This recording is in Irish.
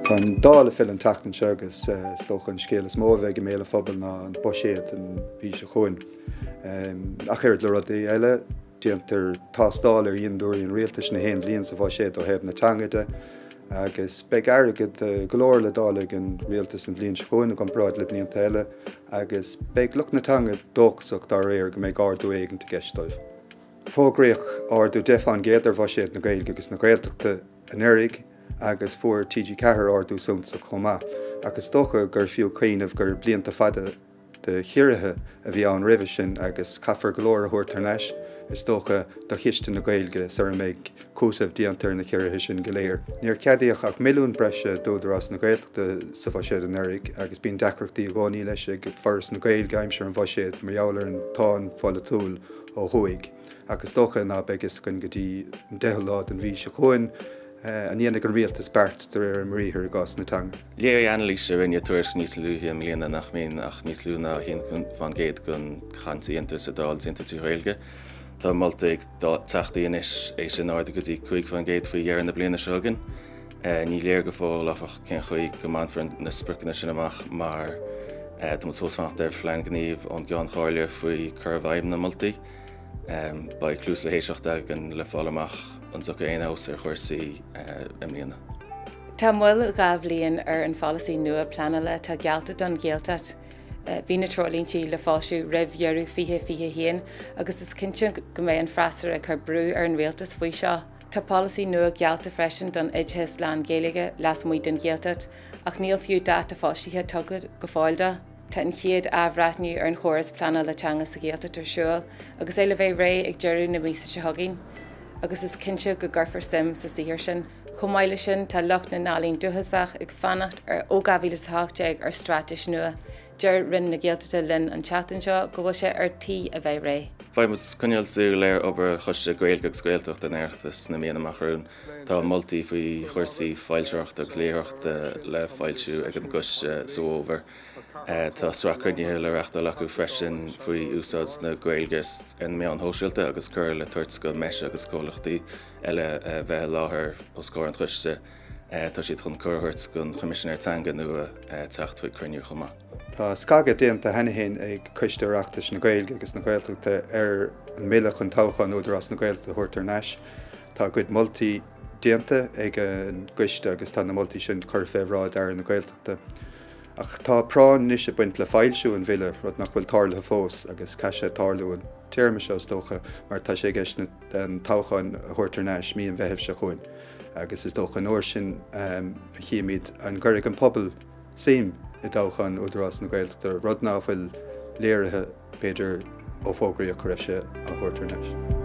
Tá an Dáil ag filleadh an tseachtain seo agus is dócha an scéal is mó a bheidh i mbéal an phobail ná an buiséad an mhí seo chugainn. Ach oiread le rudaí eile, déantar tástáil ar fhondúirí an rialtais na haon bhliain sa bhuiséad ó thaobh na teanga de agus beidh airgead go leor le dáileadh ag an rialtas an bhliain seo chugainn i gcomparáid le blianta eile agus beidh lucht na teanga dóchasach dá réir go mbeidh ardú éigint i gceist dóibh. Fógraíodh ardú 10 fán gcéad ar bhuiséad na Gaeilge agus na Gaeltachta anuraidh agus fuair TG4 ardú suntasach chomh maith, ach is dócha gur fiú cuimhneamh gur blianta fada de chiorruithe a bhí ann roimhe sin agus caithfear go leor a thabhairt thar n-ais, is dócha, do chiste na Gaeilge sara mbeidh cúiteamh déanta ar na ciorruithe sin go léir. Níor ceadaíodh ach milliún breise d'Údarás na Gaeltachta sa bhuiséad anuraidh agus bíonn deacrachtaí i gcónaí leis ag Foras na Gaeilge aimsir an bhuiséid mar gheall ar an tsáinn pholaitiúil ó thuaidh ach is dócha ná beidh fhios againn go dtí an 10ú lá den mhí seo chugainn an ndéanfaidh an rialtas beart de réir a mbriathair i gcás na teanga. Léirigh anailís a rinne Tuairisc níos luaithe i mbliana nach mbíonn ach níos lú ná 1% den chaint a dhéantar sa Dáil déanta trí Ghaeilge. Tá molta ag teachtaí anois é sin a ardú go dtí 5% faoi dheireadh na bliana seo chugainn. Ní léir go fóill, áfach, cén chaoi go mbainfear na spriocanna sin amach mar tá muid fós ag fanacht ar phlean gnímh ón gCeann Comhairle faoi cur i bhfeidhm na moltaí. Beidh cluas le héisteacht againn le fáil amach an dtiocfaidh aon fheabhas ar chúrsaí i mbliana. Tá moill 2 bhliain ar an pholasaí nua pleanála atá geallta don Ghaeltacht. Bhí na treoirlínte le foilsiú roimh dheireadh 2021 agus is cinnte go mbeidh an freasúra ag cur brú ar an rialtas faoi seo. Tá polasaí nua geallta freisin don oideachas lán-Ghaeilge lasmuigh den Ghaeltacht ach níl fiú dáta foilsithe tugtha go fóill dó. Tá an chéad athbhreithniú ar an chóras pleanála teanga sa Ghaeltacht ar siúl agus é le bheith réidh ag deireadh na míosa seo chugainn agus is cinnte go gcuirfear suim sa saothar sin. Chomh maith leis sin, tá lucht na n-ealaíon dúchasach ag fanacht ar ó 2018 ar straitéis nua. Deir Roinn na Gaeltachta linn an tseachtain seo go bhfuil sé ar tí a bheith réidh. Beidh muid ag coinneáil súil ar obair Choiste Gaeilge agus Gaeltachta an Oireachtais sna míonna amach romhainn. Tá moltaí faoi chúrsaí foilsitheoireachta agus léitheoireachta le foilsiú ag an gcoiste sa bhfómhar. Tá sraith cruinnithe le reáchtáil acu freisin faoi úsáid na Gaeilge ar na meáin shóisialta agus cuireadh le tabhairt do MEIS agus comhlachtaí eile bheith i láthair os comhair an choiste. Tá siad chun cuireadh a thabhairt don Choimisinéir Teanga nua teacht chuig cruinniú chomh maith. Tá scagadh déanta cheana féin ag Coiste Oireachtais na Gaeilge agus na Gaeltachta ar an mBille chun toghchán Údarás na Gaeltachta a thabhairt thar n-ais. Tá a gcuid moltaí déanta ag an gcoiste agus tá na moltaí sin curtha fé bhráid Aire na Gaeltachta. Ach tá práinn anois ag baint le foilsiú an bhille, rud nach bhfuil tarlaithe fós agus caithfidh sé tarlú an téarma seo is dócha mar tá sé i gceist an toghchán a thabhairt thar n-ais mí an Mheithimh seo chugainn. Agus is dócha an uair sin a chífimid an gcuirfidh an pobal suim i dtoghchán Údarás na Gaeltachta, rud ná fuil léirithe, b'fhéidir, ó fógraíodh go raibh sé á thabhairt thar n-ais.